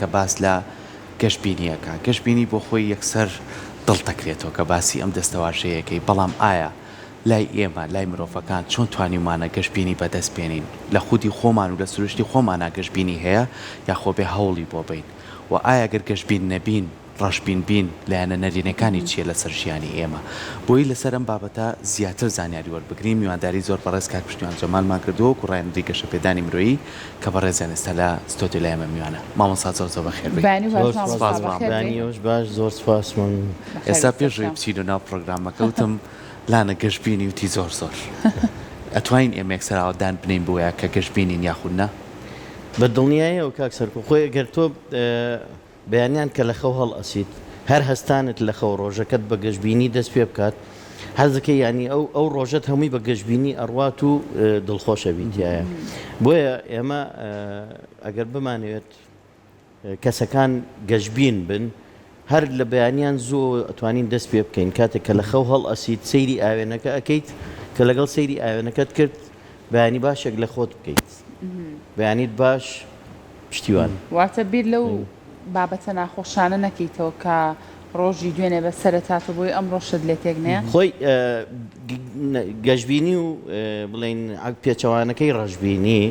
کە باس لە گەشبینی ئەکا. گەشبینی بۆ خۆی یەکسەر دڵ دەکرێتەوە کە باسی ئەم دەستەواژەیەکەی، بەڵام ئایا لای ئێمە، لای مرۆڤەکان چۆن توانیومانە گەشبینی بەدەست بێنین؟ لە خودی خۆمان و لە سروشتی خۆمانا گەشبینی هەیە یاخۆ بێ هەوڵی بۆ بەین؟ وە ئایا گەر گەشبین نەبین، ڕەشبین بین، لایەنە نەرێنیەکانی چیە لەسەر ژیانی ئێمە؟ بۆی لەسەر ئەم بابەتە زیاتر زانیاری وەربگرین میوانداری زۆر بەڕێز کاک پشتیوان جەمالمان کردووە وەکو ڕاهێنەری گەشەپێدانی مرۆیی کە بەڕێزیان ئێستا لە ستۆدیۆ لای ئێمە میوانە. مامۆستا زۆر زۆر بەخێر بێی. بەیانی باش زۆر مامۆستا سپاس بەخێر بێی. بەیانی ئێوەش باش زۆر سپاس مەمنون. بەخێر ئێستا بێی پێش ئەوەی سەرچاو. بچینە ناو پڕۆگرامەکە وتم لانە گەشبینی وتی زۆر زۆر. ئەتوانین ئێمە یەکسەر ئاوا دان بنێین بۆیە کە گەشبینین یاخود نا؟ بە دڵنیایەوە کاک سەرکۆ خۆی گەر تۆ بەیانیان کە لە خەو هەڵئەسیت هەر هەستانت لە خەو ڕۆژەکەت بە گەشبینی دەست پێ بکات حەز دەکەی یانی ئەو ئەو ڕۆژەت هەمووی بە گەشبینی ئەڕوات و دڵخۆش ئەبی تیایا بۆیە ئێمە ئەگەر بمانەوێت کەسەکان گەشبین بن هەر لە بەیانیان زوو ئەتوانین دەست پێ بکەین کاتێک کە لە خەو هەڵئەسیت سەیری ئاوێنەکە ئەکەیت کە لەگەڵ سەیری ئاوێنەکەت کرد بەیانی باشێک لە خۆت بکەیت بەیانیت باش پشتیوان. واتە بیر لەو بابەتە ناخۆشانە نەکەیتەوە کە ڕۆژی دوێنێ بەسەرت هاتووە بۆیە ئەمڕۆشت لێ تێک نەیە؟ خۆی گەشبینی و بڵێین پێچەوانەکەی ڕەشبینی،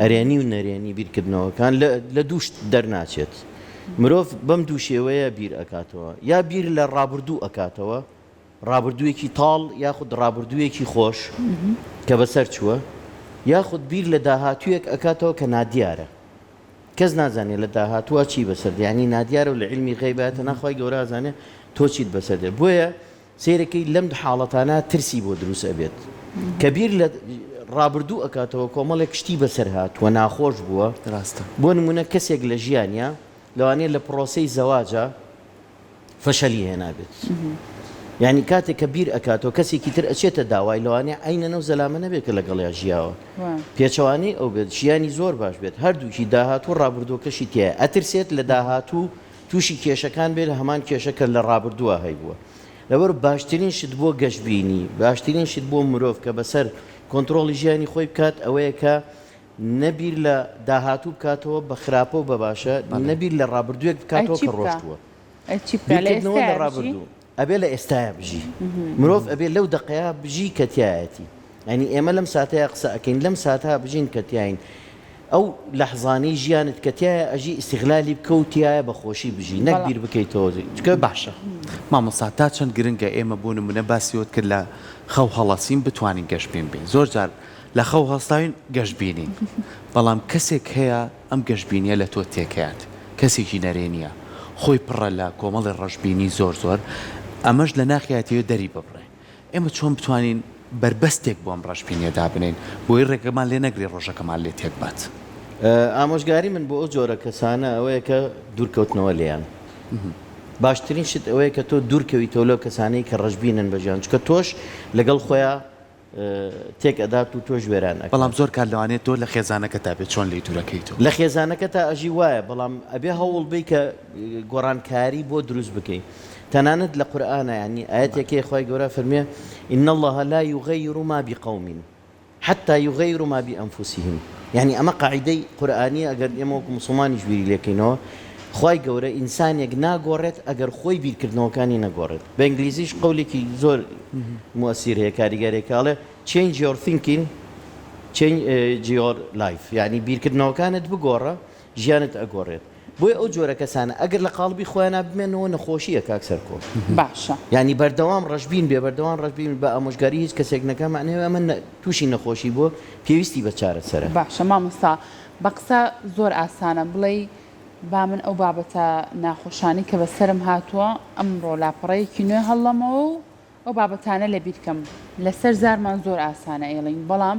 ئەرێنی و نەرێنی بیرکردنەوەکان لە دوو شت دەرناچێت. مرۆڤ بەم دوو شێوەیە بیر ئەکاتەوە، یا بیر لە ڕابردوو ئەکاتەوە، ڕابردوویەکی تاڵ یاخود ڕابردوویەکی خۆش کە بەسەر چووە، یاخود بیر لە داهاتوویەک ئەکاتەوە کە نادیارە. کەس نازانێ لە داهاتووا چی بەسەر دێ، یانی نادیارە و لە عیلمی غەیبە تەنها خوای گەورە ئەزانێ تۆ چیت بەسەر دێ. بۆیە سەیرەکەی لەم حاڵەتانە ترسی بۆ دروست ئەبێت. کە بیر لە ڕابردوو ئەکاتەوە کۆمەڵێک شتی بەسەر هاتووە ناخۆش بووە. ڕاستە. بۆ نموونە کەسێک لە ژیانیا لەوانەیە لە پڕۆسەی زەواجا فەشەلی هێنابێت یانی کاتێک کە بیر ئەکاتەوە کەسێکی تر ئەچێتە داوای لەوانەیە عەینەن ئەو زەلامە نەبێت کە لەگەڵیا ژیاوە پێچەوانەی ئەو بێت ژیانی زۆر باش بێت هەردووکی داهاتوو ڕابردووەکەشی تیایە ئەترسێت لە داهاتوو تووشی کێشەکان بێت هەمان کێشە کە لە ڕابردووە هەیبووە لەبەر باشترین شت بۆ گەشبینی باشترین شت بۆ مرۆڤ کە بەسەر کۆنتڕۆڵی ژیانی خۆی بکات ئەوەیە کە نە بیر لە داهاتوو بکاتەوە بە خراپە و بە باشە، نە بیر لە ڕابردووێک ئەی بکاتەوە چی کە بکا؟ ڕۆشتووە. ئەی چی بکا؟ لە بیرکردنەوە لە ئێستایا بژی؟ ڕابردوو ئەبێ لە ئێستایا بژی. مرۆڤ ئەبێ لەو دەقەیا بژی کە تیایەتی. یانی ئێمە لەم ساتەیا قسە ئەکەین، لەم ساتە بژین کە تیاین. ئەو لەحزانەی ژیانت کە تیایا ئەژی ئیستیغلالی بکە و تیایا بە خۆشی بژی، نەک بەڵام. بیر بکەیتەوە چونکە. باشە مامۆستا تا چەند گرنگە ئێمە بۆ نمونە باسی ئەوەت کرد لە خەو هەڵەسین بتوانین گەشبین بین زۆر جار لە خەو هەستاوین گەشبینین بەڵام کەسێک هەیە ئەم گەشبینیە لە تۆ تێکەیات کەسێکی نەرێنیە خۆی پڕە لە کۆمەڵی ڕەشبینی زۆر زۆر ئەمەش لە ناخیا ئەتەوێ دەری ببڕێ ئێمە چۆن بتوانین بەربەستێک بۆ ئەم ڕەشبینیە دابنێین بۆی ڕێگەمان لێ نەگرێ ڕۆژەکەمان لێ تێک بات. ئامۆژگاری من بۆ ئەو جۆرە کەسانە ئەوەیە کە دوورکەوتنەوە لێیان. باشترین شت ئەوەیە کە تۆ دوورکەویتەوە لەو کەسانەی کە ڕەشبینن بە ژیان چونکە تۆش لەگەڵ خۆیا تێک ئەدات و تۆش وێران ئەکات. بەڵام زۆر کات لەوانەیە تۆ لە خێزانەکەتا بێت چۆن لێی دوورەکەیتەوە؟ لە خێزانەکەتا ئەژی وایە بەڵام ئەبێ هەوڵ بەی کە گۆڕانکاری بۆ دروست بکەی تەنانەت لە قورئانا یانی ئایەتێک هەیە خوای گەورە فەرموێ ان اللە لا یغیر ما بقوم حتی یغیروا ما بانفسهم یانی ئەمە قاعیدەی قورئانیە ئەگەر ئێمە وەکو موسڵمانیش بیری لێکەینەوە خوای گەورە ئینسانێک ناگۆڕێت ئەگەر خۆی بیرکردنەوەکانی نەگۆڕێت بە ئینگلیزیش قەولێکی زۆر موئەسیر هەیە کاریگەرێکە ئەڵێ change your thinking change your life یعنی بیرکردنەوەکانت بگۆڕە ژیانت ئەگۆڕێت بۆیە ئەو جۆرە کەسانە ئەگەر لە قاڵبی خۆیانا بمێنەوە نەخۆشیە کاک سەرکۆ باشە. یانی بەردەوام ڕەشبین بێ بەردەوام ڕەشبین بە ئامۆژگاری هیچ کەسێک نەکا مەعنای ئەمە تووشی نەخۆشی بووە پێویستی بە چارەسەرە. باشە مامۆستا بە قسە زۆر ئاسانە بڵێی با من ئەو بابەتە ناخۆشانەی کە بەسەرم هاتووە ئەمڕۆ لاپەڕەیەکی نوێ هەڵڵەمەوە و ئەو بابەتانە لەبیر کەم. لەسەر زارمان زۆر ئاسانە ئەیڵێین بەڵام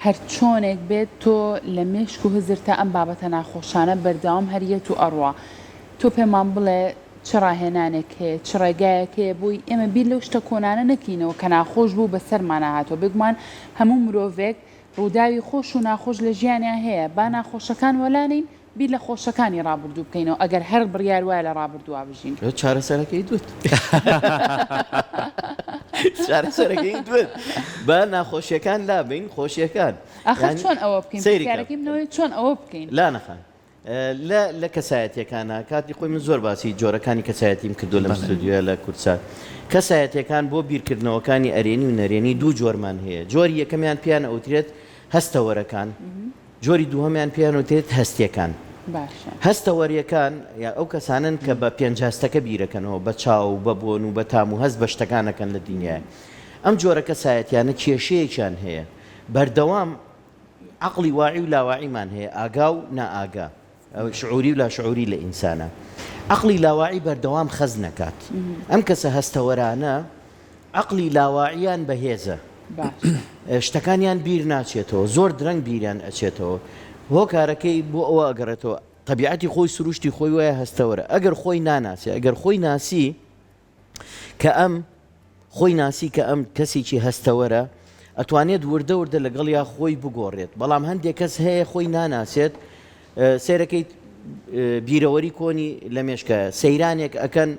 هەرچۆنێک بێت تۆ لە مێشک و هزرتا ئەم بابەتە ناخۆشانە بەردەوام هەر یەت و ئەڕوا. تۆ پێمان بڵێ چ ڕاهێنانێک هەیە، چ ڕێگایەک هەیە بۆی ئێمە بیر لەو شتە کۆنانە نەکەینەوە کە ناخۆش بوو بەسەرمانا هاتووە. بێگومان هەموو مرۆڤێک ڕووداوی خۆش و ناخۆش لە ژیانیا هەیە، با ناخۆشەکان وەلانێین بیر لە خۆشەکانی ڕابردوو بکەینەوە ئەگەر هەر بڕیار وایە لە ڕابردووا بژین. چارەسەرەکەی دوت. چارەسەرەکەی دوت. با ناخۆشیەکان لابەین خۆشیەکان. ئاخر چۆن ئەوە بکەین؟ سەیری کە. پرسیارەکەی من ئەوەیە چۆن ئەوە بکەین؟ لانە خان. لە لە کەسایەتیەکانا کاتی خۆی من زۆر باسی جۆرەکانی کەسایەتیم کردووە لەم ستۆدیۆیە لە کوردسات. کەسایەتیەکان بۆ بیرکردنەوەکانی ئەرێنی و نەرێنی دوو جۆرمان هەیە جۆری یەکەمیان پێیان ئەوترێت هەستەوەرەکان جۆری دووهەمیان پێیان وترێت هەستیەکان. باشە. هەستەوەریەکان یا ئەو کەسانەن کە بە پێنج هەستەکە بیرەکەنەوە بە چاو و بە بۆن و بە تام و هەست بە شتەکان ئەکەن لە دنیایە. ئەم جۆرە کەسایەتیانە کێشەیەکیان هەیە بەردەوام عەقڵی واعی و لاواعیمان هەیە ئاگا و نائاگا شعوری و لاشعوری لە ئینسانا. عەقڵی لاواعی بەردەوام خەزن ئەکات. ئەم کەسە هەستەوەرانە عەقڵی لاواعیان بەهێزە. شتەکانیان بیر ناچێتەوە، زۆر درەنگ بیریان ئەچێتەوە. هۆکارەکەی بۆ ئەوە ئەگەڕێتەوە تەبیعەتی خۆی سروشتی خۆی وایە هەستەوەرە. ئەگەر خۆی ناناسێ، ئەگەر خۆی ناسی کە ئەم خۆی ناسی کە ئەم کەسێکی هەستەوەرە ئەتوانێت وردە وردە لەگەڵیا خۆی بگۆڕێت بەڵام هەندێک کەس هەیە خۆی ناناسێت سێرەکەیت بیرەوەری کۆنی لە مێشکە سەیرانێک ئەکەن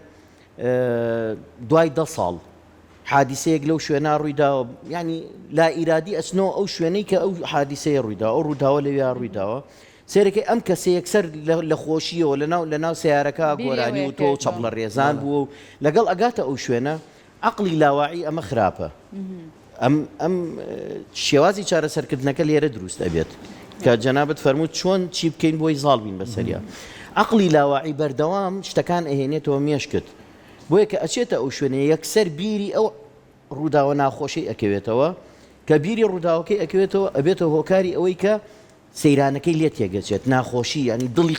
دوای دە ساڵ حادیسەیەک لەو شوێنە ڕوویداوە ینی لا ئیرادی ئەچنەوە ئەو شوێنەی کە ئەو حادیسەیە ڕوویدا ئەو ڕووداوە لەویا ڕوویداوە سەیرەکەی ئەم کەسە یەکسەر لە خۆشیەوە لەناو لەناو سەیارەکە گۆرانی وتووە و چەپڵە ڕێزان بووە و لەگەڵ ئەگاتە ئەو شوێنە عەقڵی لاواعی ئەمە خراپە ئەم ئەم شێوازی چارەسەرکردنەکە لێرە دروست ئەبێت کە جەنابت فەرمووت چۆن چی بکەین بۆی زاڵ بین بەسەریا عەقڵی لاواعی بەردەوام شتەکان ئەهێنێتەوە مێشکت بۆیە کە ئەچێتە ئەو شوێنە یەکسەر بیری ئەو ڕووداوە ناخۆشەی ئەکەوێتەوە کە بیری ڕووداوەکەی ئەکەوێتەوە ئەبێتە هۆکاری ئەوەی کە سەیرانەکەی لێ تێگەچێت ناخۆشی یانی دڵی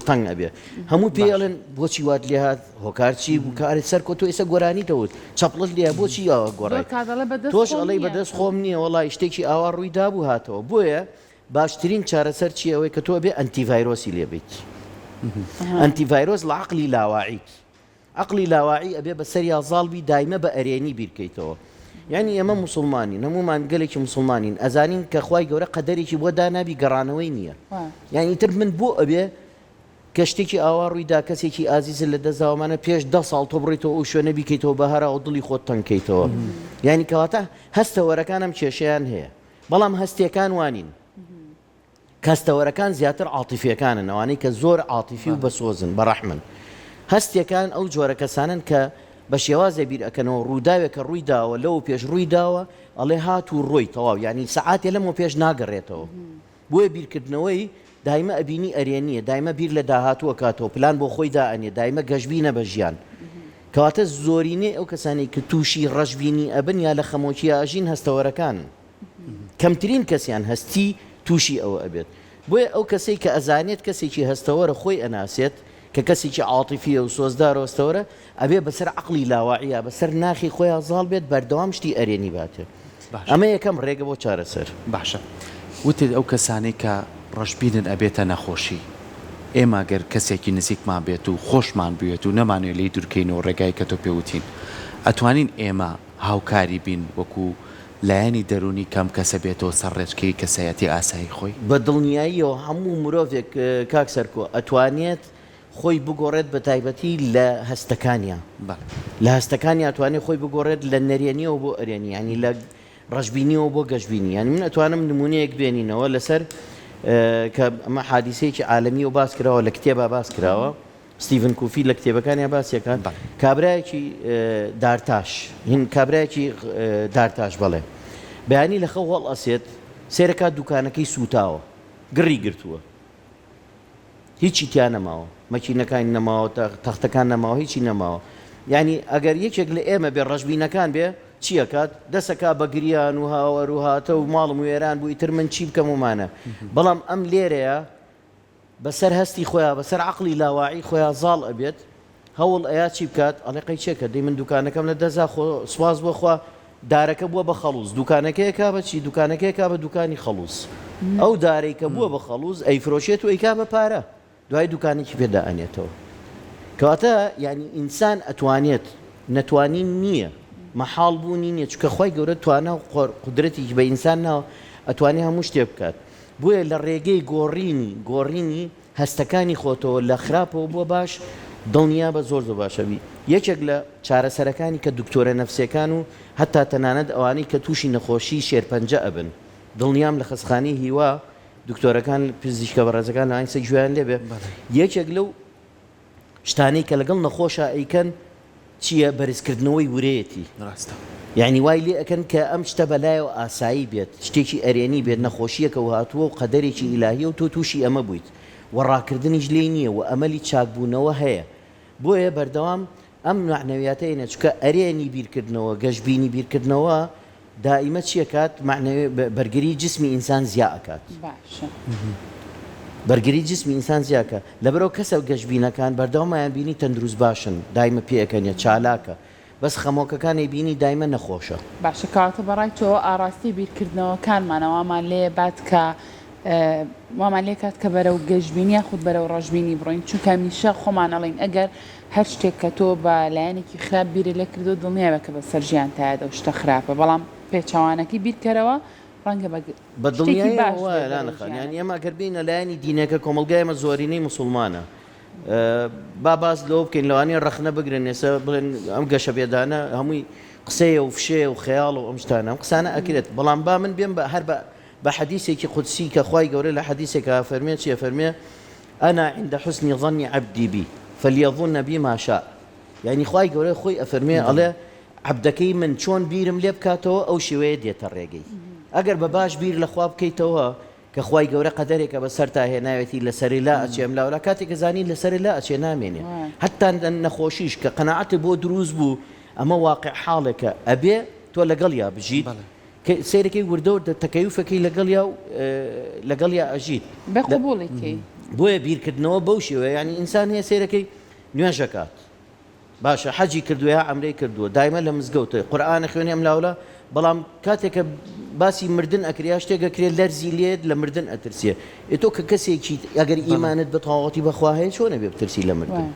تەنگ ئەبێ هەموو پێی ئەڵێن بۆچی وات لێ هات هۆکار چی بوو کارت سەرکۆ تۆ ئێستا گۆرانی دەوت چەپڵت لێ بۆچی ئاوا گۆڕای زۆر کات ئەڵێ بەدەست تۆش خۆم ئەڵێی نییە. بەدەست خۆم نییە وەڵی شتێکی ئاوا ڕووی دابوو هاتەوە بۆیە باشترین چارەسەر چییە ئەوەی کە تۆ ئەبێ ئەنتی ڤایرۆسی لێ بیت ئەنتی ڤایرۆس لە عەقڵی لاواعیت عەقڵی لاواعی ئەبێ بەسەریا زاڵ بی دایمە بە ئەرێنی بیر کەیتەوە یانی ئێمە موسڵمانین هەموومان گەلێکی موسڵمانین ئەزانین کە خوای گەورە قەدەرێکی بۆ دانابی گەڕانەوەی نییە یانی ئیتر من بۆ ئەبێ کە شتێکی ئاوا ڕوویدا کەسێکی ئازیزت لە دەست داوەمانە پێش دە ساڵ تۆ بڕیتەوە ئەو شوێنە بیکەیتەوە بە هەرا و دڵی خۆت تەنگ کەیتەوە یانی کەواتە هەستەوەرەکان ئەم کێشەیان هەیە بەڵام هەستیەکان وانین کەستەوەرەکان زیاتر عاتیفیەکانن، ئەوانەی کە زۆر عاتیفی و بەسۆزن، بەڕەحمن. هەستیەکان ئەو جۆرە کەسانەن کە بە شێوازێ بیر ئەکەنەوە ڕووداوێک کە ڕووی داوە لەوە پێش ڕووی داوە ئەڵێ هات و ڕۆی تەواو یانی سەعاتێ لەمەوە پێش ناگەڕێتەوە. بۆیە بیرکردنەوەی دایمە ئەبینی ئەرێنیە، دایمە بیر لە داهاتوو ئەکاتەوە، پلان بۆ خۆی دائەنێ، دایمە گەشبینە بە ژیان. کەواتە زۆرینەی ئەو کەسانەی کە تووشی ڕەشبینی ئەبن یا لە خەمۆکیا ئەژین هەستەوەرەکانن. کەمترین کەسیان هەستی تووشی ئەوە ئەبێت. بۆیە ئەو کەسەی کە ئەزانێت کەسێکی هەستەوەرە خۆی ئەناسێت کە کەسێکی عاتیفیە و سۆزدارە و هەستەوەرە ئەبێ بەسەر عەقڵی لاواعیا بەسەر ناخی خۆیا زاڵ بێت بەردەوام شتی ئەرێنی باتێ. باشە. ئەمە یەکەم ڕێگە بۆ چارەسەر. باشە وتت ئەو کەسانەی کە ڕەشبینن ئەبێتە نەخۆشی. ئێمە گەر کەسێکی نزیکمان بێت و خۆشمان بوێت و نەمانەوێت لێی دوورکەینەوە ڕێگای کە تۆ پێ وتین ئەتوانین ئێمە هاوکاری بین وەکو لایەنی دەروونی کەم کەسە بێتەوە سەر ڕێچکەی کەسایەتی ئاسایی خۆی؟ بە دڵنیاییەوە هەموو مرۆڤێک کاک سەرکۆ ئەتوانێت خۆی بگۆڕێت بە تایبەتی لە هەستەکانیا بەڵێ. لە هەستەکانیا ئەتوانێت خۆی بگۆڕێت لە نەرێنیەوە بۆ ئەرێنی یانی لە ڕەشبینیەوە بۆ گەشبینی یانی من ئەتوانم نمونەیەک بێنینەوە لەسەر کە ئەمە حادیسەیەکی عالەمیە و باس کراوە لە کتێبا باس کراوە ستیڤن کوفی لە کتێبەکانیا باسی ئەکات کابرایەکی دارتاش هین کابرایەکی دارتاش بەڵێ بەیانی لە خەو هەڵئەسێت سێرەکات دوکانەکەی سووتاوە گڕی گرتووە هیچی تیا نەماوە مەکینەکانی نەماوە تەختەکان نەماوە هیچی نەماوە یعنی ئەگەر یەکێک لە ئێمە بێ ڕەشبینەکان بێ چیەکات دەسەکا بە گریان و هاوەر و هاتە و ماڵم وێران بوو ئیتر من چی بکەم ومانە بەڵام ئەم لێرەیە بەسەر هەستی خۆیا بەسەر عەقڵی لاواعی خۆیا زاڵ ئەبێت هەوڵ ئەیا چی بکات ئەڵێ قەی چێکە دەی من دوکانەکەم لە دەسا خۆ سوپاس بۆ خوا دارەکە بووە بە خەڵوز دوکانەکەی ئەکا بە چی دوکانەکەی ئەکا بە دوکانی خەڵوز ئەو دارەی کە بووە بە خەڵوز ئەیفرۆشێت و ئەیکا بە پارە دوای دوکانێکی پێ دائەنێتەوە کەواتە یانی ئینسان ئەتوانێت نەتوانین نییە مەحاڵ بوونی نییە چونکە خوای گەورە توانا و قودرەتێکی بە ئینسان ناوە ئەتوانێ هەموو شتێک بکات بۆیە لە ڕێگەی گۆڕینی گۆڕینی هەستەکانی خۆتەوە لە خراپەوە بۆ باش دڵنیابە زۆر زۆر باش ئەبی. یەکێک لە چارەسەرەکانی کە دکتۆرە نەفسیەکان و هەتا تەنانەت ئەوانەی کە تووشی نەخۆشی شێرپەنجە ئەبن دڵنیام لە خەستخانەی هیوا. دکتۆرەکان پزیشکە بەڕێزەکان لەوانەیە گوێیان لێ بێ یەکێک لەو شتانەی کە لەگەڵ نەخۆشا ئەیکەن چییە بەرزکردنەوەی ورەیەتی ڕاستە. یانی وای لێ ئەکەن کە ئەم شتە بەلایەوە ئاسایی بێت شتێکی ئەرێنی بێت نەخۆشییەکە و هاتووە و قەدەرێکی ئیلاهیە و تۆ تووشی ئەمە بوویت و ڕاکردنیش لێی نییە و ئەمەلی چاکبوونەوە هەیە بۆیە بەردەوام ئەم مەعنەویاتە ئێنێ چونکە ئەرێنی بیرکردنەوە گەشبینی بیرکردنەوە دائیمە چی ئەکات مەعنەوی بەرگری جسمی ئینسان زیا ئەکات. باشە. بەرگری جسمی ئینسان زیا ئەکا لەبەرئەوە کەسە گەشبینەکان بەردەوام ئەیان بینی تەندروست باشن دایمە پێ ئەکەنێ چالاکە بەس خەمۆکەکان ئەیبینی دایمە نەخۆشە. باشە کەواتە بەڕای تۆ ئاڕاستەی بیرکردنەوەکانمانە وامان لێ بات کە وامان لێ کات کە بەرەو گەشبینی یاخود بەرەو ڕەشبینی بڕۆین چونکە هەمیشە خۆمان ئەڵێین ئەگەر هەر شتێک کە تۆ بە لایەنێکی خراپ بیرت لێ کردەوە دڵنیابە کە بەسەر ژیانتایەت ئەو شتە خراپە بەڵام پێچەوانەکەی بیرکەرەوە ڕەنگە بە بە شتێکی دڵنیاییەوە باش وایە بێت لانە بەرەو خان یانی ژیانت. ئێمە ئەگەر بێینە لایەنی دینەکە کۆمەڵگای ئێمە زۆرینەی موسوڵمانە با باس لەوە بکەین لەوانەیە ڕەخنە بگرن ئێستا بڵێن ئەم گەشەپێدانە هەمووی قسەیە و فشەیە و خەیاڵ و ئەم شتانە ئەم قسانە ئەکرێت بەڵام با من بێم بە هەر بە بە حەدیسێکی قودسی کە خوای گەورە لە حەدیسێکا ئەفەرموێ چی ئەفەرموێ انا عند حسن ظن عبدی بی فلیظن بی ما شاء یعنی خوای گەورە خۆی ئەفەرموێ ئەڵێ عەبدەکەی من چۆن بیرم لێ بکاتەوە ئەو شێوەیە دێتە ڕێگەی ئەگەر بە باش بیر لە خوا بکەیتەوە کە خوای گەورە قەدەرێکە بە سەرتا هێناوێتی لەسەری لا ئەچێ ئەم لاولا کاتێک کە زانی لەسەری لا ئەچێ نامێنێ هەتا نەخۆشیش کە قەناعەتت بۆ دروست بوو ئەمە واقع حاڵێکە ئەبێ تۆ لەگەڵیا بژیت کە سەیرەکەی وردە وردە تەکەیوفەکەی لەگەڵیا و لەگەڵیا ئەژیت بە قبوڵی کەی. بۆیە بیرکردنەوە بەو شێوەیە یانی ئینسان هەیە سەیرەکەی نوێژەکات باشە حەجی کردووە یا عەمرەی کردووە دایمە لە مزگەوتە قورئان ئەخوێنێ ئەم لاولا بەڵام کاتێک کە باسی مردن ئەکرێ یا شتێک ئەکرێ لەرزی لێت لە مردن ئەترسێ ئێ تۆ کە کەسێکیت ئەگەر ئیمانت بە تەواوەتی بەخوا هەیە چۆن ئەبێ بترسی لە مردن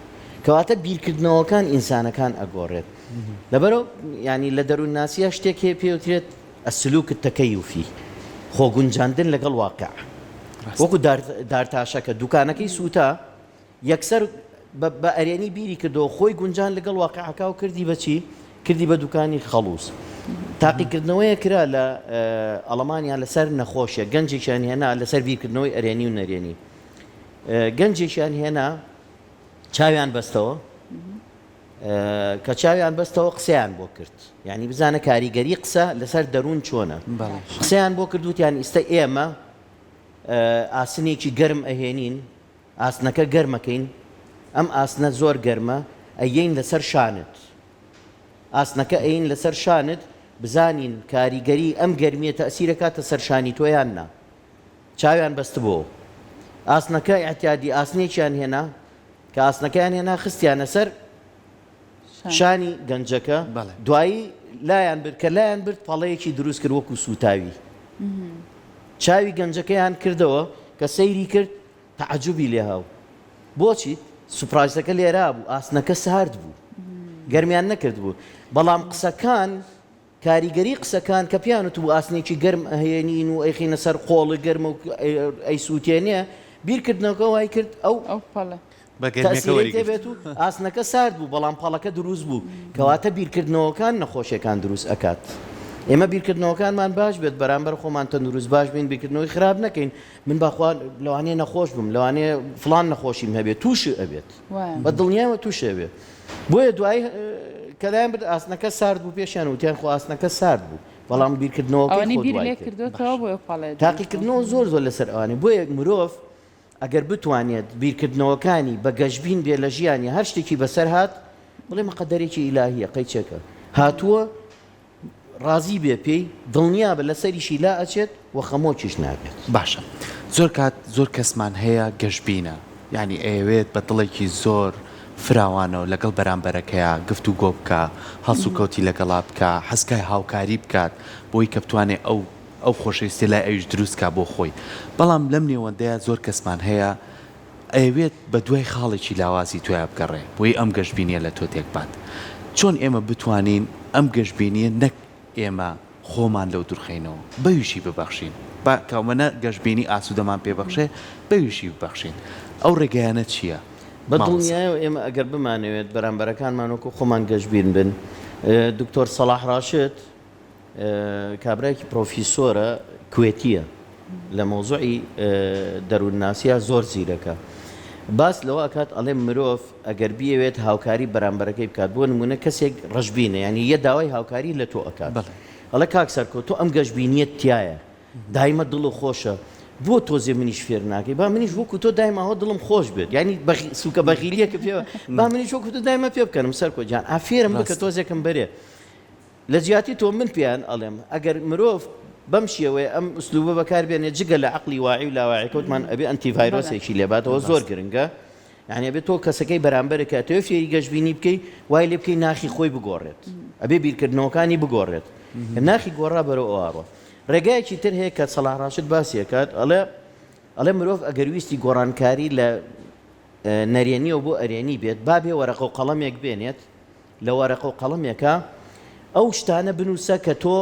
کەواتە بیرکردنەوەکان ئینسانەکان ئەگۆڕێت لەبەرئەو یانی لە دەروونناسییا شتێک هەیە پێی وترێت السلوک التکیفی خۆگونجاندن لەگەڵ واقع وەکو دار دارتاشەکە دوکانەکەی سووتا یەکسەر بە بە ئەرێنی بیری کردەوە خۆی گونجان لەگەڵ واقعەکە و کردی بە چی؟ کردی بە دوکانی خەڵوز. تاقیکردنەوەیەک کرا لە ئەڵمانیا لەسەر نەخۆشێک گەنجێکیان هێنا لەسەر بیرکردنەوەی ئەرێنی و نەرێنی گەنجێکیان هێنا چاویان بەستەوە کە چاویان بەستەوە قسەیان بۆ کرد یعنی بزانە کاریگەری قسە لەسەر دەروون چۆنە قسەیان بۆ کرد وتیان ئیستا ئێمە ئاسنێکی گەرم ئەهێنین ئاسنەکە گەرمەکەین ئەم ئاسنە زۆر گەرمە ئەیەین لەسەر شانت ئاسنەکە ئەین لەسەر شانت بزانین کاریگەری ئەم گەرمیە تەئسیرەکاتە سەر شانی تۆ یان نا چاویان بەستبۆوە ئاسنەکە ئیعتیادی ئاسنێکیان هێنا کە ئاسنەکەیان هێنا خستیانە سەر شانی گەنجەکە دوایی لایان برد کە لایان برد پەڵەیەکی دروست کرد وەکو سوتاوی چاوی گەنجەکەیان کردەوە کە سەیری کرد تەعەجوبی لێ هاو بۆچی سوپرایزەکە لێرا بوو ئاسنەکە سارد بوو گەرمیان نەکرد بوو بەڵام قسەکان کاریگەری قسەکان کە پێیان وتبوو ئاسنێکی گەرم ئەهێنین و ئەیخەینە سەر قۆڵی گەرمە و ئەیسووتێنێ، بیرکردنەوەکە وای کرد ئەو ئەو پەڵە. بە گەرمیەکە تەئسیرەی وەریگرت. تێبێت و ئاسنەکە سارد بوو، بەڵام پەڵەکە دروست بوو. کەواتە بیرکردنەوەکان نەخۆشیەکان دروست ئەکات. ئێمە بیرکردنەوەکانمان باش بێت، بەرامبەر خۆمان تەندروست باش بین، بیرکردنەوەی خراپ نەکەین، من باخوا لەوانەیە نەخۆش بم، لەوانەیە فڵان نەخۆشیم هەبێت، تووشی ئەبێت. وایە. بە دڵنیایەوە تووشی ئەبێت. بۆیە دوایی کە لایان برد ئاسنەکە سارد بوو پێشیان وتیان خۆ ئاسنەکە سارد بوو بەڵام بیرکردنەوەکەی ئەوەنەی خۆ بیری دوای لێ کرد کردۆتەوە بۆیە پەڵێ دروست بوو. تاقیکردنەوە زۆر زۆر لەسەر ئەوانەیە بۆیە مرۆڤ ئەگەر بتوانێت بیرکردنەوەکانی بە گەشبین بێ لە ژیانی هەر شتێکی بەسەر هات بڵێ مقەدەرێکی ئیلاهیە قەیچێکە هاتووە ڕازی بێ پێی، دڵنیابە لەسەریشی لا ئەچێت و خەمۆکیش نابێت. باشە زۆر کات زۆر کەسمان هەیە گەشبینە یانی ئەیەوێت بە دڵێکی زۆر فراوانەوە لەگەڵ بەرامبەرەکەیا گفتوگۆ بکا هەڵسوکەوتی لەگەڵا بکا حەزکای هاوکاری بکات بۆی کە بتوانێ ئەو ئەو خۆشەویستیە لای ئەویش دروست کا بۆ خۆی بەڵام لەم نێوەندەیا زۆر کەسمان هەیە ئەیەوێت بە دوای خاڵێکی لاوازی تۆیا بگەڕێ بۆی ئەم گەشبینیە لە تۆ تێکبات. چۆن ئێمە بتوانین ئەم گەشبینیە نەک ئێمە خۆمان لەو دورخەینەوە بەویشی ببەخشین با کە ئەوەنە گەشبینی ئاسودەمان پێ بەخشێ بەویشی ببەخشین ئەو ڕێگایانە چیە بە مامۆستا؟ دڵنیایەوە ئێمە ئەگەر بمانەوێت بەرامبەرەکانمان وەکو خۆمان گەشبین بن دکتۆر سەڵاح ڕاشد کابرایەکی پرۆفیسۆرە کوێتیە. لە مەوزوعی دەروونناسیا زۆر زیرەکە. باس لەوە ئەکات ئەڵێ مرۆڤ ئەگەر بیەوێت هاوکاری بەرامبەرەکەی بکات بۆ نموونە کەسێک ڕەشبینە یانی یە داوای هاوکاری لە تۆ ئەکات ئەڵێ کاک سەرکۆ تۆ ئەم گەشبینیەت تیایە دایمە دڵت خۆشە بۆ تۆزێ منیش فێر ناکەی با منیش وەکو تۆ دایمە ئەوە دڵم خۆش بێت یانی سوکە بەغیلیەکە پێ با منیش وەکو تۆ دایمە پێ بکەنم سەرکۆ گیان ئا فێرم بکە تۆزێکم بەرێ لە جیاتی تۆ من پێیان ئەڵێم ئەگەر مرۆڤ بەم شێوەیە ئەم ئوسلوبە بەکار بێنێ جگە لە عەقڵی واعی و لاواعی کەوتمان ئەبێ ئەنتی ڤایرۆسێکی لێباتەوە زۆر گرنگە یعنی ئەبێ تۆ کەسەکەی بەرامبەرت کە ئەتەوێ فێری گەشبینی بکەی وای لێ بکەی ناخی خۆی بگۆڕێت ئەبێ بیرکردنەوەکانی بگۆڕێت ناخی گۆڕا بەرەو ئەوە ڕێگایەکی تر هەیە کە سەڵاح ڕاشد باسی ئەکات ئەڵێ ئەڵێ مرۆڤ ئەگەر ویستی گۆڕانکاری لە نەرێنیەوە بۆ ئەرێنی بێت با بێ وەرەقە و قەڵەمێک بێنێت لە وەرەقە و قەڵەمێکا ئەو شتانە بنووسە کە تۆ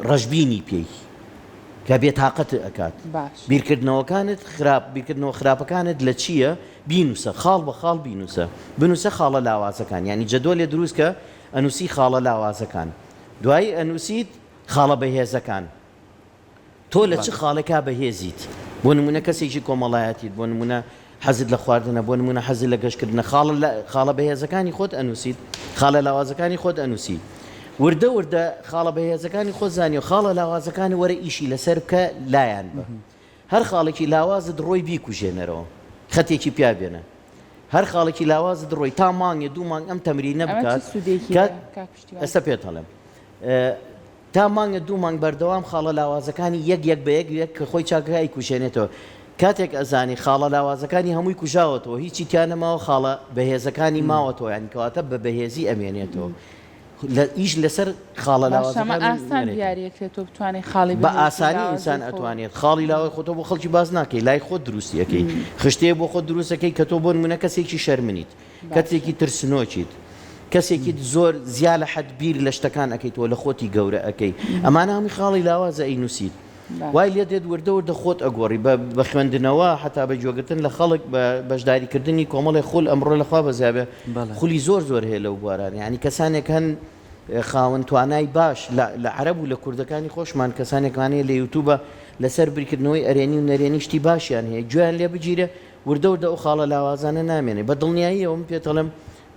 ڕەشبینی پێی کە بێتاقەتت ئەکات بیرکردنەوەکانت خراپ بیرکردنەوە خراپەکانت لە چییە بینووسە خاڵ بە خاڵ بینووسە بنووسە خاڵە لاوازەکان یانی جەدۆلێ دروست کە ئەنووسی خاڵە لاوازەکان دوایی ئەنووسیت خاڵە بەهێزەکان تۆ لە چ خاڵێکا بەهێزیت؟ بۆ نموونە کەسێکی کۆمەڵایەتیت، بۆ نموونە حەزت لە خواردنە، بۆ نموونە حەزت لە گەشتکردنە، خاڵە خاڵە بەهێزەکانی خۆت ئەنووسیت، خاڵە لاوازەکانی خۆت ئەنووسی. وردە وردە خاڵە بەهێزەکانی خۆت زانی و خاڵە لاوازەکانی وەرە ئیشی لەسەر بکە لایان بە. هەر خاڵێکی لاوازت ڕۆی بیکوژێنەرەوە. خەتێکی پیا بێنە. هەر خاڵێکی لاوازت ڕۆی تا مانگێ دوو مانگ ئەم تەمرینە ئەمە چ بکات سوودێکی کە هەیە کاک پشتیوان؟ ئێستا پێت ئەڵێم. تا مانگە دوو مانگ بەردەوام خاڵە لاوازەکانی یەک یەک بە یەک یەک کە خۆی چاکەکە ئەیکوژێنێتەوە کاتێک ئەزانی خاڵە لاوازەکانی هەمووی کوژاوەتەوە هیچی تیا نەماوە خاڵە بەهێزەکانی ماوەتەوە یانی کەواتە بە بەهێزی ئەمێنێتەوە لە ئیش لەسەر خاڵە باشە ئەمە لاوازەکان ئاسان نەرێتەوە. دیاریەکرێت تۆ بتوانێت خاڵی بە بەهێز و ئاسانی لاوازی ئینسان خۆ ئەتوانێت خاڵی لاوای خۆتۆ بۆ خەڵکی باس ناکەی لای خۆت دروستی ئەکەی خشتەیە بۆ خۆت دروست ئەکەی کە تۆ بۆ نمونە کەسێکی شەرمنیت کەسێکی ترسنۆکیت، کەسێکیت زۆر زیا لە حەد بیر لە شتەکان ئەکەیتەوە، لە خۆتی گەورە ئەکەی، ئەمانە هەمووی خاڵی لاوازە ئەینووسیت. وای لێ دێت وردە وردە خۆت ئەگۆڕی بە بە خوێندنەوە، حەتا بە گوێگرتن لە خەڵک، بە بەشداریکردنی کۆمەڵێ خول، ئەمڕۆ لە خوا بەزیا بێ خولی زۆر زۆر هەیە لەو بوارانە، یانی کەسانێک هەن خاوەن توانای باش لە لە عەرەب و لە کوردەکانی خۆشمان کەسانێکمان هەیە لە یوتوبە لەسەر بیرکردنەوەی ئەرێنی و نەرێنی شتی باشیان هەیە، گوێیان لێ بگیرێ وردە وردە ئەو خاڵە لاوازانە نامێنێ بە دڵنیاییەوە من پێت ئەڵێم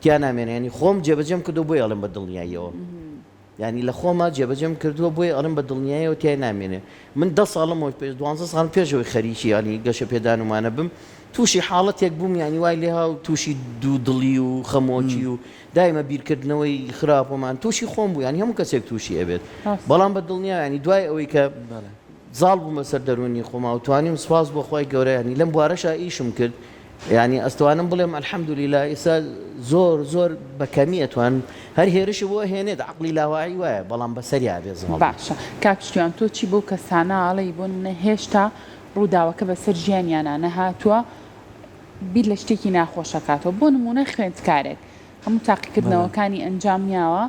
تیا نامێنێ یانی خۆم جێبەجێم کردووە بۆیە ئەڵێم بە دڵنیاییەوە یانی لە خۆما جێبەجێم کردووە بۆیە ئەڵێم بە دڵنیاییەوە تیای نامێنێ من دە ساڵم وە پێش دوانزە ساڵ پێشەوەی خەریکی یانی گەشە پێدانومانە بم تووشی حاڵەتێک بووم یانی وای لێها و تووشی دوو دڵی و خەمۆکی و دایمە بیرکردنەوەی خراپەمان تووشی خۆم بوو یانی هەموو کەسێک تووشی ئەبێت بەڵام بە دڵنیا ینی دوای ئەوەی کە زاڵ بوومە سەر دەروونی خۆما و توانیم سوپاس بۆ خوای گەورە یانی لەم بوارەشا ئیشم کرد یانی ئەستوانم بڵێم الحمدللە ئیستا زۆر زۆر بە کەمی ئەتوانم هەر هێرشی بۆ ئەهێنێت عەقڵی لاواعی وایە بەڵام بەسەریا ئەبێ زاڵ بی. باشە کاک شتیان تۆ چی بەو کەسانە ئەڵێی بۆ نمونە هێشتا ڕووداوەکە بەسەر ژیانیانا نەهاتووە بیر لە شتێکی ناخۆش ئەکاتەوە بۆ نمونە خوێندکارێک هەموو تاقیکردنەوەکانی ئەنجام یاوە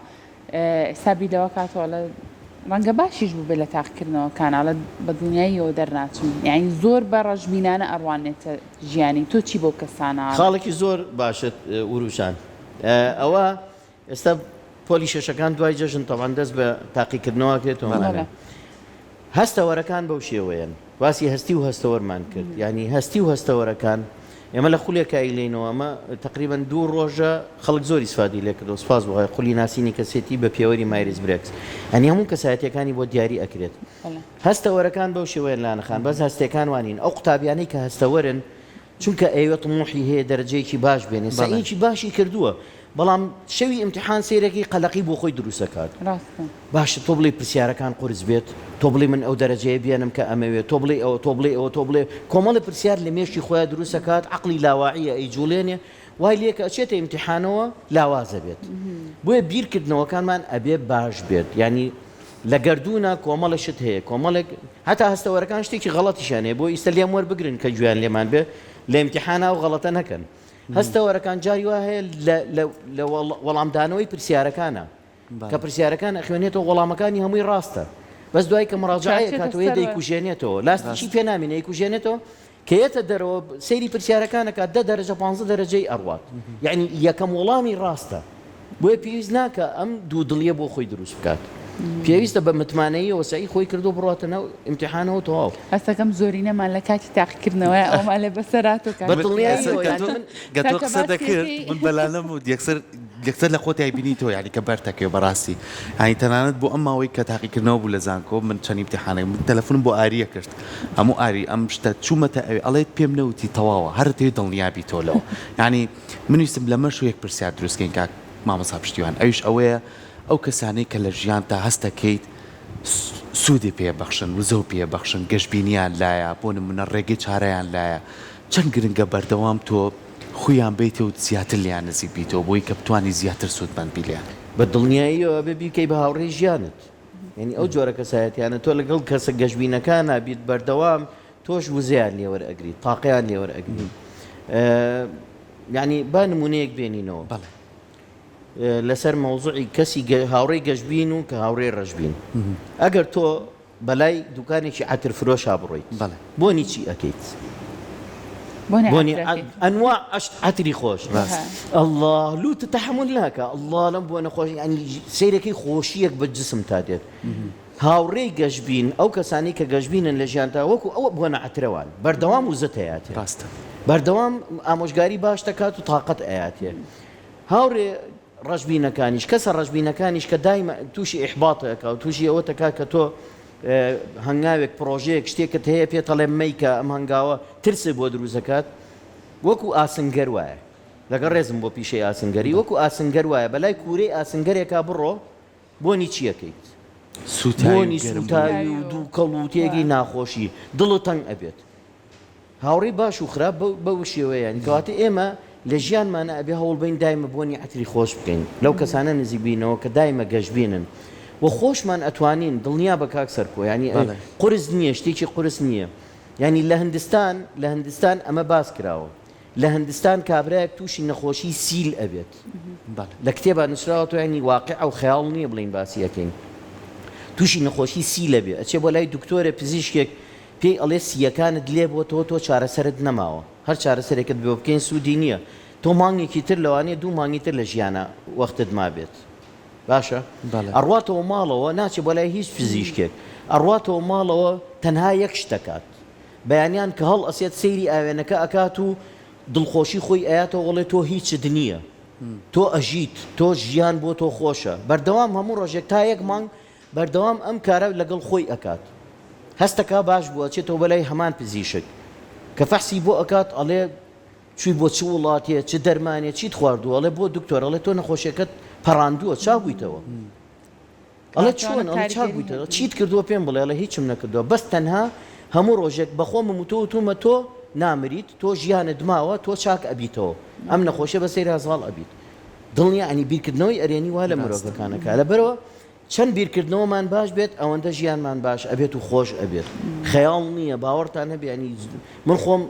ئێستا بیر لەوە کاتەوە ئەڵێ ڕەنگە باشیش بووبێ لە تاقیکردنەوەکان ئەڵێ بە دڵنیاییەوە دەرناچم یانی زۆر بە ڕەشبینانە ئەڕوانێتە ژیانی تۆ چی بەو کەسانە ئەڵێی؟ خاڵێکی زۆر باشت وروژاند ئەوە ئێستا پۆلی شەشەکان دوای جەژن تەبعەن دەست بە تاقیکردنەوە ئەکرێتەوە بەڵێ. هەستەوەرەکان بەو شێوەیەن. باسی هەستی و هەستەوەرمان کرد یانی هەستی و هەستەوەرەکان ئێمە لە خولێکا ئیلێینەوە ئەمە تەقریبەن دوو ڕۆژە خەڵک زۆر ئیسفادەی لێ کردووە سوپاس بۆ خوای خولی ناسینی کەسێتی بە پێوەری مایرس برێکس یانی هەموو کەسایەتیەکانی بۆ دیاری ئەکرێت هەستەوەرەکان بەو شێوەیەن لانە خان بەس هەستێکان وانین ئەو قوتابیانەی کە هەستەوەرن چونکە ئەیەوێ تموحی هەیە دەرەجەیەکی باش بێنێ سەعیەکی باشی کردووە بەڵام شەوی ئیمتیحان سەیرەکەی قەلەقی بۆ خۆی دروست ئەکات ڕاستە. باشە تۆ بڵێی پرسیارەکان قورس بێت تۆ بڵێی من ئەو دەرەجەیە بێنم کە ئەمەوێ تۆ بڵێی ئەوە تۆ بڵێی ئەوە تۆ بڵێ کۆمەڵێ پرسیار لە مێشکی خۆیا دروست ئەکات عەقڵی لاواعیە ئەیجوڵێنێ وای لێ کە ئەچێتە ئیمتیحانەوە لاواز ئەبێت بۆیە بیرکردنەوەکانمان ئەبێ باش بێت یانی لە گەردوونا کۆمەڵێ شت هەیە کۆمەڵێک هەتا هەستەوەرەکان شتێکی غەڵەتیشیان هەیە بۆ ئیستە لێم وەربگرن کە گوێیان لێمان بێ لە ئیمتیحانا ئەو غەڵەتە نەکەن هەستەوەرەکان جاری وا هەیە لە لە لە وەڵامدانەوەی پرسیارەکانە کە پرسیارەکان ئەخوێنێتەوە وەڵامەکانی هەمووی ڕاستە بەس دوای کە مڕاجعەیە کاتەوە یە دەیکوژێنێتەوە لاستیکی پێ نامێنێ ئەیکوژێنێتەوە کە یەتە دەرەوە سەیری پرسیارەکان ئەکات دە دەرەجە پانزە دەرەجەی ئەڕوات یەعنی یەکەم وەڵامی ڕاستە بۆیە پێویست ناکا ئەم دوودڵیە بۆ خۆی دروست بکات. پێویستە بە متمانەییەوە سەعی خۆی کردووە بڕواتە ناو ئیمتیحانەوە تەواو. هەستەکەم زۆرینەمان لە کاتی تاقیکردنەوەیە ئەوەمان لێ بەسەر هاتووە کاک بە دڵنیاییەوە یانی من گە تۆ قسە دەکرد من بەلانەم و یەکسەر یەکسەر لە خۆتای بینی تۆ یانی کە بەرتەکەوێ بەڕاستی یانی تەنانەت بۆ ئەم ماوەی کە تاقیکردنەوە بوو لە زانکۆ من چەند ئیمتیحانێک من تەلەفونم بۆ ئاریە کرد هەموو ئاری ئەم شتە چوومەتە ئەوێ ئەڵێت پێم نەوتی تەواوە هەر دەتەوێ دڵنیا بیتەوە لەوە یانی من ویستم لەمەش یەک پرسیار دروست کەین کاک مامۆستا پشتیوان ئەویش ئەوەیە ئەو کەسانەی کە لە ژیانتا هەست دەکەیت سوودی پێ بەخشن، وزەو پێ بەخشن، گەشبینیان لایە، بۆ نموونە ڕێگەی چارەیان لایە، چەند گرنگە بەردەوام تۆ خوویان بەیتێ و زیاتر لێیان نزیک بیتەوە بۆی کە بتوانی زیاتر سوودمەند بی لێیان. بە دڵنیاییەوە ئەبێ بیکەی بە هاوڕێی ژیانت. یانی ئەو جۆرە کەسایەتیانە تۆ لەگەڵ کەسە گەشبینەکانا بیت بەردەوام تۆش وزەیان لێ وەرئەگریت، تاقەیان لێ وەرئەگری. یانی با نموونەیەک بێنینەوە. بەڵێ. لەسەر مەوزوعی کەسی هاوڕێی گەشبین و کە هاوڕێی ڕەشبین ئەگەر تۆ بەلای دوکانێکی عەتر فرۆشا بڕۆیت بۆنی چی ئەکەیت؟ بۆنی ئەنوا ئەشت عەتری خۆش اللە لوتت تەحەمول ناکا اللە لەم بۆنە خۆش یانی سەیرەکەی خۆشیەک بە جسم تا دێت هاوڕێی گەشبین ئەو کەسانی کە گەشبینن لە ژیانتا وەکو ئەوە بۆنە عەترەوان بەردەوام وزەت ئەیاتێ ڕاستە بەردەوام ئامۆژگاری باش دەکات و تاقەت ئەیاتێ هاوڕێ ڕەشبینەکانیش، کەسە ڕەشبینەکانیش کە دایمە تووشی ئیحبات ئەکا و تووشی ئەوەت ئەکا کە تۆ هەنگاوێک، پڕۆژەیەک، شتێکت هەیە پێت ئەڵێ مەیکە ئەم هەنگاوە، ترست بۆ دروست ئەکات، وەکو ئاسنگەر وایە. لەگەڵ ڕێزم بۆ پیشەی ئاسنگەری، وەکو ئاسنگەر وایە، بەلای کوورەی ئاسنگەرێکا بڕۆ، بۆنی چی ئەکەیت؟ سووتاوی و بۆنی گەرم بوون. سووتاوی و دووکەڵ و تێگەی ناخۆشی، دڵت تەنگ ئەبێت. هاوڕێی باش و خراپ بەو شێوەیەن کەواتە ئێمە لە ژیانمانا ئەبێ هەوڵ بەین دایمە بۆنی عەتری خۆش بکەین لەو کەسانە نزیک بینەوە کە دایمە گەشبینن و خۆشمان ئەتوانین دڵنیا بە کاک سەرکۆ یانی قورس نییە شتێکی قورس نییە یانی لە هندستان لە هندستان ئەمە باس کراوە لە هندستان کابرایەک تووشی نەخۆشی سیل ئەبێت لە کتێبا نووسراوە تۆ یانی واقیع و خەیاڵ نییە بڵێین باسی ئەکەین تووشی نەخۆشی سیل ئەبێ ئەچێ بۆ لای دکتۆرێ پزیشکێک پێی ئەڵێ سییەکانت لێ بۆتەوە تۆ چارەسەرت نەماوە هەر چارەسەرێکت بۆ بکەین سوودی نییە تۆ مانگێکی تر لەوانەیە دوو مانگی تر لە ژیانا وەختت مابێت باشە بەڵێ. ئەڕواتەوە ماڵەوە ناچێ بۆ لای هیچ پزیشکێک ئەڕواتەوە ماڵەوە تەنها یەک شت ئەکات بەیانیان کە هەڵئەسێت سەیری ئاوێنەکە ئەکات و دڵخۆشی خۆی ئەیاتەوە ئەڵێ تۆ هیچت نییە تۆ ئەژیت تۆ ژیان بۆ تۆ خۆشە بەردەوام هەموو ڕۆژێک تا یەک مانگ بەردەوام ئەم کارە لەگەڵ خۆی ئەکات هەستەکا باش بوو ئەچێتەوە بەلای هەمان پزیشک کە فەحسی بۆ ئەکات ئەڵێ چوی بۆ چ وڵاتێ چ دەرمانێ چیت خواردووە ئەڵێ بۆ دکتۆر ئەڵێ تۆ نەخۆشیەکەت پەڕاندووە چاک بوویتەوە ئەڵێ چۆن ئەڵێ چاک بوویتەوە چیت کردووە پێم بڵێ ئەڵێ هیچم نەکردووە بەس تەنها هەموو ڕۆژێک بەخۆمم وتووە وتومە تۆ نامریت تۆ ژیانت ماوە تۆ چاک ئەبیتەوە ئەم نەخۆشیە بەسەیرا زاڵ ئەبیت دڵنیا یانی بیرکردنەوەی ئەرێنی وا لە مرۆڤەکان ئەکا لەبەرئەوە چەند بیرکردنەوەمان باش بێت ئەوەندە ژیانمان باش ئەبێت و خۆش ئەبێت خەیاڵ نییە باوەڕتان هەبێ ینی من خۆم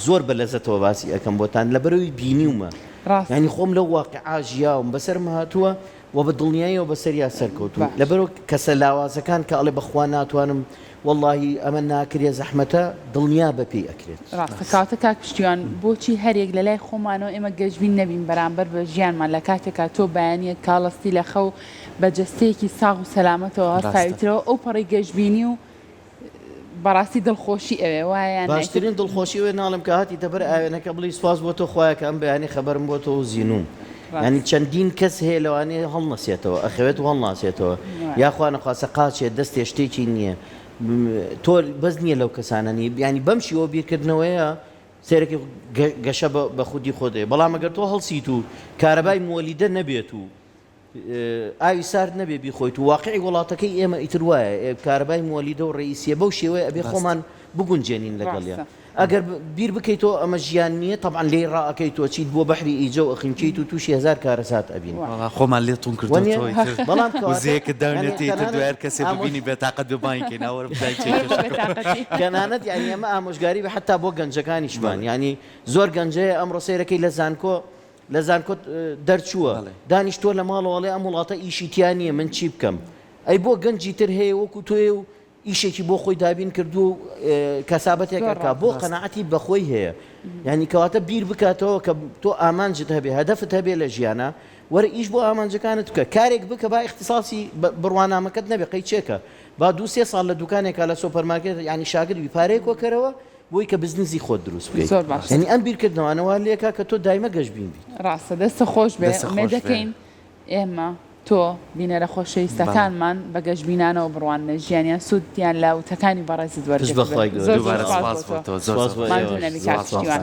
زۆر بە لەزەتەوە باسی ئەەکەم بۆتان لەبەرەوەی بینیومە ینی خۆم لەو واقعا ژیاوم بەسەرم هاتووە و بە دڵنیاییەوە بەسەریا سەرکەوتووم لەبەرئەوە کەسە لاوازەکان کە ئەڵێ بەخوا ناتوانم وەڵاهی ئەمە ناکرێ زەحمەتە دڵنیا بە پێی ئەکرێت. ڕاستە کەواتە کاک پشتیوان بۆچی هەریەک لەلای خۆمانەوە ئێمە گەشبین نەبین بەرامبەر بە ژیانمان لە کاتێکا تۆ بەیانیەک کاڵەستی لە خەو بە جەستەیەکی ساغ و سەلامەتەوە هەستاویترەوە ئەو پەڕی گەشبینی و بەڕاستی دڵخۆشی ئەوێ وایە یان نا؟ باشترین دڵخۆشی ئەوێ ناڵێم کە هاتیتە بەر ئاوێنەکە بڵێی سوپاس بۆ تۆ خوایە کە ئەم بەیانی خەبەرم بۆتەوە و زینووم یانی چەندین کەس هەیە لەوانەیە هەڵنەسێتەوە ئەخەوێت و هەڵناسێتەوە یاخوا نەخواستە قاچێ دەستێ شتێکی نییە تۆ بەس نییە لەو کەسانە نی یانی بەم شیوە بیرکردنەوەیە سەیرەکەی گەشە بە خودی خۆت دەیە بەڵام ئەگەر تۆ هەڵسیت و کارەبای موەلیدە نەبێت و ئاوی سارد نەبێ بیخۆیت و واقعی وڵاتەکەی ئێمە ئیتر وایە کارەبای موەلیدە و ڕەئیسیە بەو شێوەیە ئەبێ خۆمان بگونجێنین لەگەڵیا ئەگەر بیر بکەیتەوە ئەمە ژیان نییە تەبعەن لێی ڕائەکەیتەوە چیت بۆ بەحری ئیجە و ئەخنکێیت و تووشی هەزار کارەسات ئەبین. وەڵا خۆمان لێ توون وەنیە؟ کردۆتەوە ئیتر بەڵام کەواتە وزەیەکت یانی داوینەتێ ئیتر تەنانەت دوای هەر کەسێ ئامۆژ ببینی بێتاقەت بێ بانگی کەین ئا وەرە بزانین چیە وەرە بۆ کێشەکە. بێتاقەتی. تەنانەت یانی ئەمە ئامۆژگاری بێ حەتا بۆ گەنجەکانیشمان بەڵێ. یانی زۆر گەنج هەیە ئەمڕۆ سەیرەکەی لە زانکۆ لە زانکۆ دەرچووە بەڵێ. دانیشتووە لە ماڵەوە ئەڵێ ئەم وڵاتە ئیشی تیا نییە من چی بکەم ئەی بۆ گەنجی تر هەیە وەکو تۆیە و ئیشێکی بۆ خۆی دابین کردووە و کەسابەتێک زۆر ئەکا بۆ ڕاستە. قەناعەتی بە خۆی هەیە یانی کەواتە بیر بکاتەوە کە تۆ ئامانجت هەبێ هەدەفت هەبێ لە ژیانا. وەرە ئیش بۆ ئامانجەکانت بکە کارێک بکە با ئیختیساسی بڕوانامەکەت نەبێ قەیچێکە با دوو سێ ساڵ لە دوکانێکا لە سۆپەرمارکێت یانی شاگرد بی پارەیەک کۆکەرەوە بۆی کە بزنزی خۆت دروست بکەیت زۆر باشە. یانی ئەم بیرکردنەوانە وا لێکا کە تۆ دایمە گەشبین بیت. ڕاستە دەستت خۆش بێ دەستت ئومێد خۆش بێ. دەکەین ئێمە تۆ بینەرە بەڵێ. خۆشەویستەکانمان بە گەشبینانەوە بڕواننە ژیانیان سوودیان لە وتەکانی بەڕێزت پشت بە وەرگرتبن خوای گەورە زۆر زۆر دووبارە سوپاس سپاس بۆ بۆ تۆ تۆ زۆر سپاس زۆر بۆ ماندوو ئێوەش نەبی زۆر کاک سپاس. پشتیوان.